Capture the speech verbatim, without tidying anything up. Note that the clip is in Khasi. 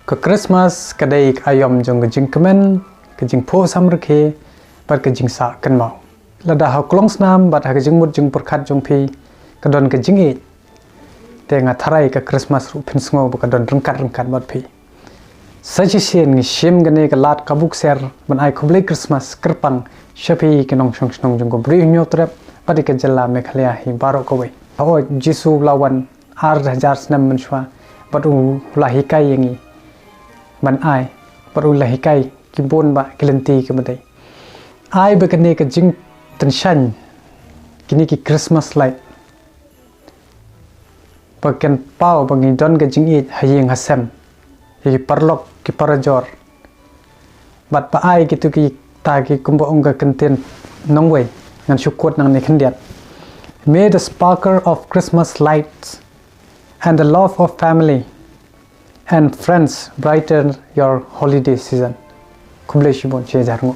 Ka Christmas ka dei ka aïom jong ka jingkmen, ka jingphuh samrkhie, bad ka jingsah kynmaw. Lada ha u klong snam bad ha ka jingmut jingpyrkhat jong phi ka don ka jingïeit, te nga tharai ka Christmas ruh phin sngew ba ka don ryngkat ryngkat bad phi. Sa shisien ngi shim kane ka lad kabu ksiar ban ai khublei Christmas kyrpang sha phi ki nongshong shnong jong ka Bri u Hynñiewtrep bad ïa ka jylla Meghalaya hi baroh kawei. Hooid, Jisu u la wan ar hajar snem mynshuwa bad u la hikai ïa ngi ban ai, bad u la hikai ki bun bah ki lynti kiba dei. Ai ba kane ka jingtyngshaiñ kine ki Christmas light ba kan paw ba ngi don ka jingïeit ha ïing ha sem, ïa ki paralok ki parajor. Bad ba ai kito kita ki, kumba ong ka kyntien nongwei, ngan shu quote nangne khyndiat: "May the sparkle of Christmas lights and the love of family and friends brighten your holiday season." Khublei shibun, shi hajar nguh.